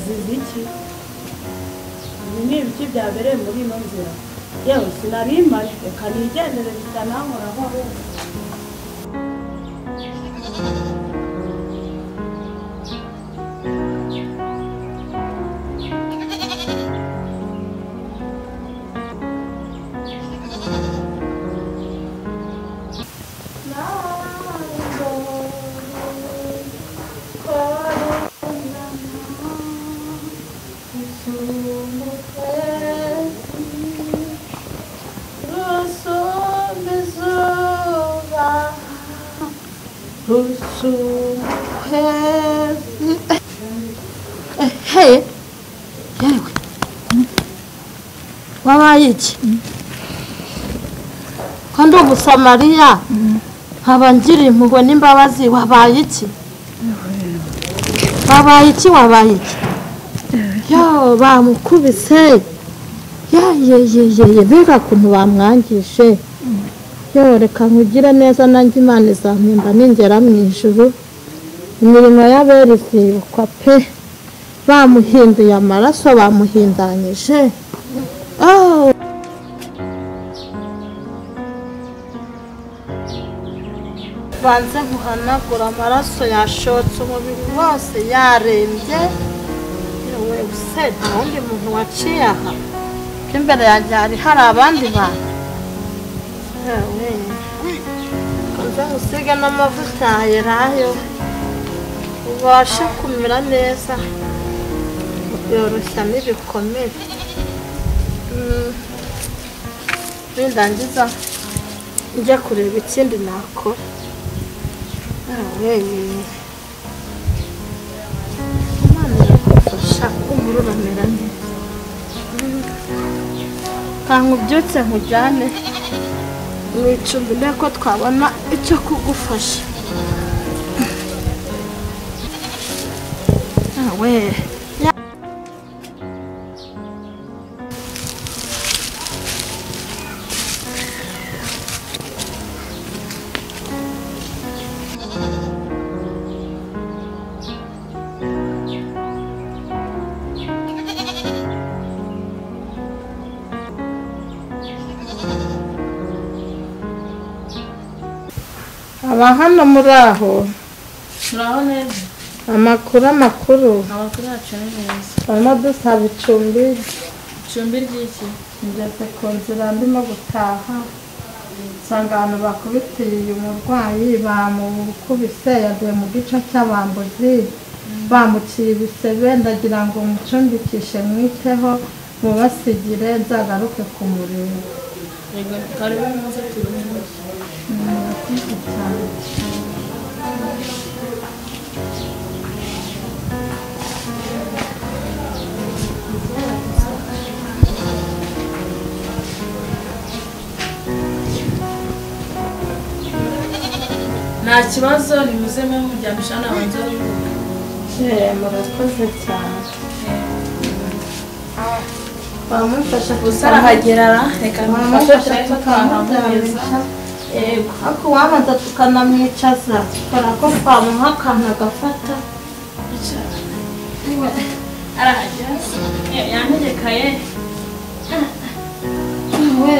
Azize iki? Ibi ni ibiki byabereye muri ino nzira? Yewe sinabimara, reka nigendere bitanankoraho ahubwo. Hey, yewe wabaye iki? Ko ndi umusamariya nkaba ngira impuhwe n'imbabazi, wabaye iki? Wabaye iki? Wabaye iki? Yo bamukubise, ye mbega ukuntu bamwangije. Yo reka nkugire neza nanjye Imana izampemba ningera mu ijuru. Imirimo y'abera izibukwa pe. Bamuhinduye amaraso, bamuhindanyije. Oh. Banze guhanagura amaraso yashotse umubiri wose, yarembye. Yewe se nta wundi muntu waciye aha, ko imbere yanjye hari hari abandi bantu. Yewe nze ngusige n'amavuta ya elayo ubashe kumera neza, yoroshya n'ibikomere. Nindangiza njya kureba ikindi nakora. Imana iragufasha kumva uramera neza. Kankubyutse nkujyane mu icumbi ndebe ko twabona icyo kugufasha. Aba hano muri aho. Muraho neza. Amakuru amakuru. Amakuru yacu ni meza. Barimo dusaba icumbi. Icumbi ry'iki? Ngeze ku nzira ndimo gutaha, nsanga abantu bakubitiye uyu murwayi, bamukubise yaguye mu gice cy'abambuzi, bamuciye ibisebe. Ndagira ngo mucumbikishe mwiteho, mubasigire nzagaruke kumureba. Yego, karibu muze turebe. Murakoze cyane. Nta kibazo, nimuze mwe muryamisha nabanza ruhuka. Murakoze cyane. Bamufasha Gusa arahagera, reka mufashe turebe ko twahamugeza. Yego, ariko wabanza tukanamwicaza, tukora ko twamuha akantu agafata. Arahagera, yantegekaye. We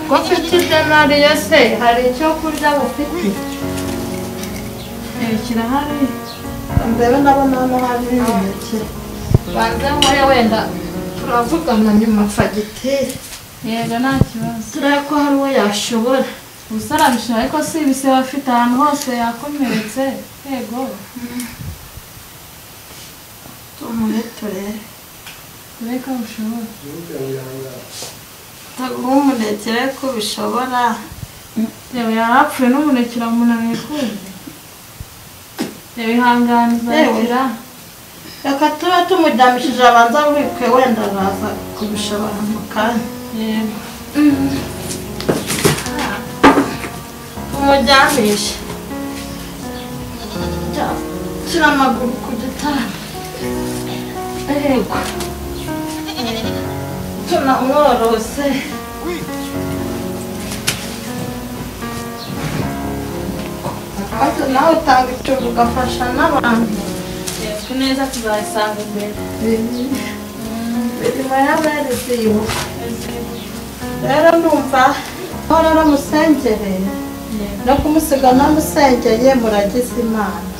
ko mfite idenariyo se, hari icyo kurya bufite? Kirahari. Ndebe ndabona hano hari imineke. Banze nkore wenda turavugana nyuma fagitire. Yego nta kibazo. Turebe ko hari uwo yashobora. Gusa arabishobora, ariko si ibisebe afite ahantu hose yakomeretse. Yego. Tumuhe turebe. Turebe ko abishobora. Taguha umuneke ko ubishobora. Yewe yarapfuye n'umuneke uramunaniye kumva. Yewe ihangane uzakira. Reka tube tumuryamishije abanza aruhuke, wenda araza kubishobora mu kanya. Yego. Tumuryamishe. Shyira amaguru ku gitanda. Yego. Tunamworose. Maze nawe utanga icumbi ugafasha n'abantu. Ineza tuzayisanga imbere. Imirimo y'abera izibuka. Rero ndumva ahora aramusengere no kumusiga namusengeye muragize Imana.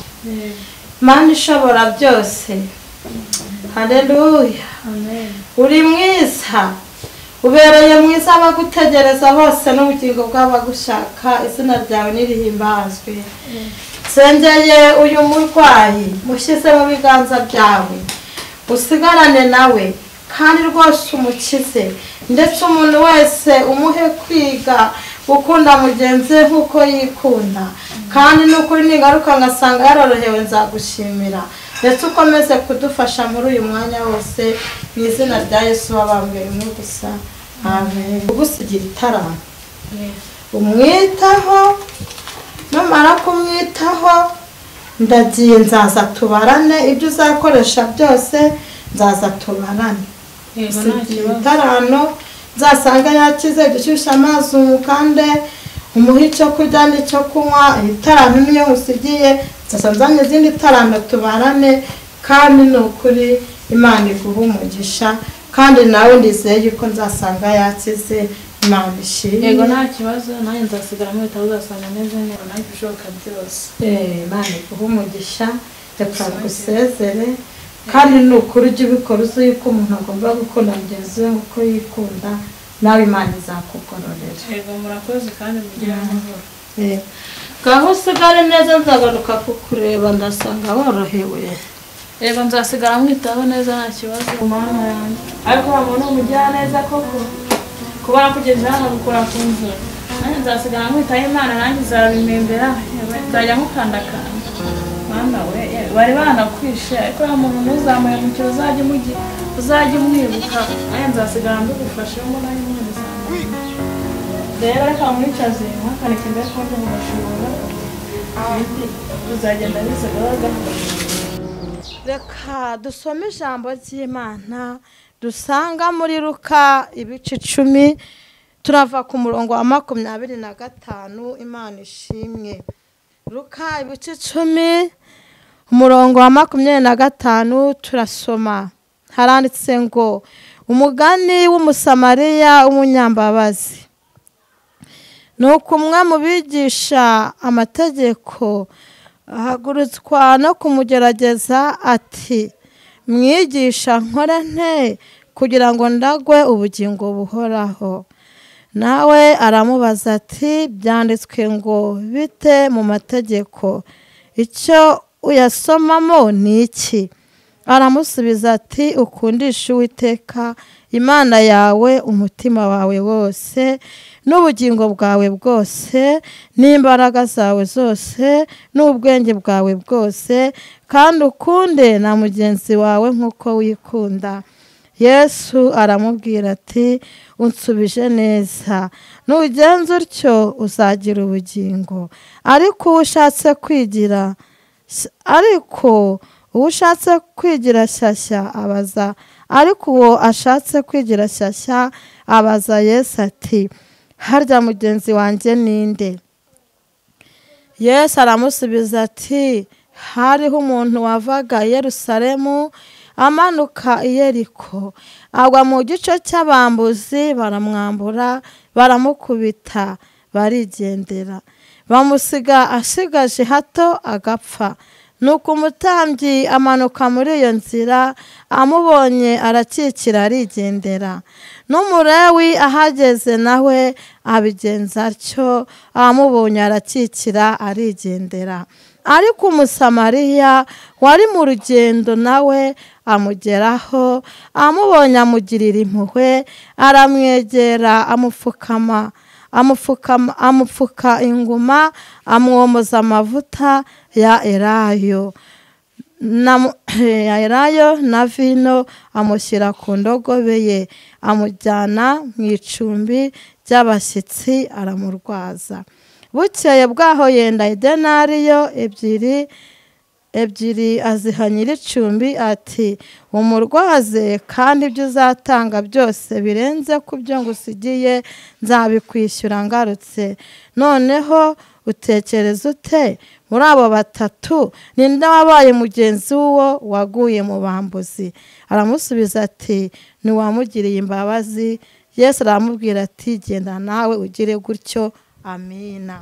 Imana ishobora byose. Haleluya. Uri mwiza. Ubereye mwiza abagutegereza bose n'ubugingo bw'abagushaka, izina ryawe nirihimbazwe. Sengeye uyu murwayi mushyize mu biganza byawe, usigarane nawe kandi rwose umukize, ndetse umuntu wese umuhe kwiga gukunda mugenzi we nk'uko yikunda, kandi n'ukuri ningaruka ngasanga yarorohewe nzagushimira, ndetse ukomeze kudufasha muri uyu mwanya wose mu izina rya Yesu wabambwe rimwe gusa. Amen. Ugusigira itara umwitaho, numara kumwitaho ndagiye nzaza tubarane, ibyo uzakoresha byose nzaza tubarane. Itarano nzasanga yakize, dushyushye amazi umukande, umuhe icyo kurya n'icyo kunywa. Itarano niyo usigiye, nzaza nzanye izindi tarano tubarane, kandi ni ukuri Imana iguha umugisha, kandi nawe ndizeye yuko nzasanga yakize. Imana ishimwe. Yego nta kibazo, nanjye nzasigara mwitaho, uzasanga ameze neza, nanjye ibishoboka byose. Imana iguha umugisha, reka ngusezere, kandi ni ukuri ujye ubikora uzi yuko umuntu agomba gukunda mugenzi we nk'uko yikunda, nawe Imana izakugororera. Yego murakoze kandi mugire amahoro. Ngaho usigare neza, nzagaruka kukureba ndasanga worohewe. Yego nzasigara mwitaho neza nta kibazo. Mana yanjye, ariko wa muntu umugiraneza koko, kuba nakugeze hano gukora ku nzu, nanjye nzasigara mwitaho Imana, nanjye izabimembera, nzajya mukandakanda. Mana we, bari banakwishe, ariko wa muntu ntuzamuhemukire, uzajye umwibuka, nanjye nzasigara mbigufashemo, nanjye Imana izamwibuka. Rero reka mwicaze nkakanike mbere ko ndi mugashobora, ibindi bizagenda biza gahoro gahoro. Reka dusome ijambo ry'Imana dusanga muri Luka ibice 10, turava ku murongo wa 25. Imana ishimwe. Luka ibice 10 umurongo wa 25 turasoma. Haranditse ngo umugani w'Umusamariya w'umunyambabazi. Nuko umwe mu bigisha amategeko ahagurutswa no kumugerageza ati, mwigisha nkore nte kugira ngo ndagwe ubugingo buhoraho? Nawe aramubaza ati, byanditswe ngo bite mu mategeko? Icyo uyasomamo ni iki? Aramusubiza ati, ukundisha Uwiteka Imana yawe umutima wawe wose n'ubugingo bwawe bwose n'imbaraga zawe zose n'ubwenge bwawe bwose, kandi ukunde na mugenzi wawe nk'uko wikunda. Yesu aramubwira ati, unsubije neza, nugenza utyo uzagira ubugingo. Ariko uwo ushatse kwigira shyashya abaza, ariko uwo ashatse kwigira shyashya abaza Yesu ati, harya mugenzi wanjye ninde? Yesu aramusubiza ati, hariho umuntu wavaga i Yerusalemu amanuka i Yeriko, agwa mu gice cy'abambuzi, baramwambura, baramukubita, barigendera, bamusiga ashigaje hato agapfa. Nuko umutambyi amanuka muri iyo nzira, amubonye arakikira arigendera. N'umulewi ahageze nawe abigenza atyo, amubonye arakikira arigendera. Ariko Umusamariya wari mu rugendo nawe amugeraho, amubonye amugirira impuhwe, aramwegera, amupfuka inguma, amwomoza amavuta ya elayo na vino, amushyira ku ndogobe ye, amujyana mu icumbi ry'abashyitsi aramurwaza. Bukeye bwaho yenda idenariyo ebyiri aziha nyir'icumbi ati, umurwaze, kandi ibyo uzatanga byose birenze ku byo ngusigiye nzabikwishyura ngarutse. Noneho Utekereza ute muri abo batatu ninde wabaye mugenzi w'uwo waguye mu bambuzi? Aramusubiza ati ntiwamugiriye imbabazi. Yesu aramubwira ati genda nawe ugire gutyo. Amina.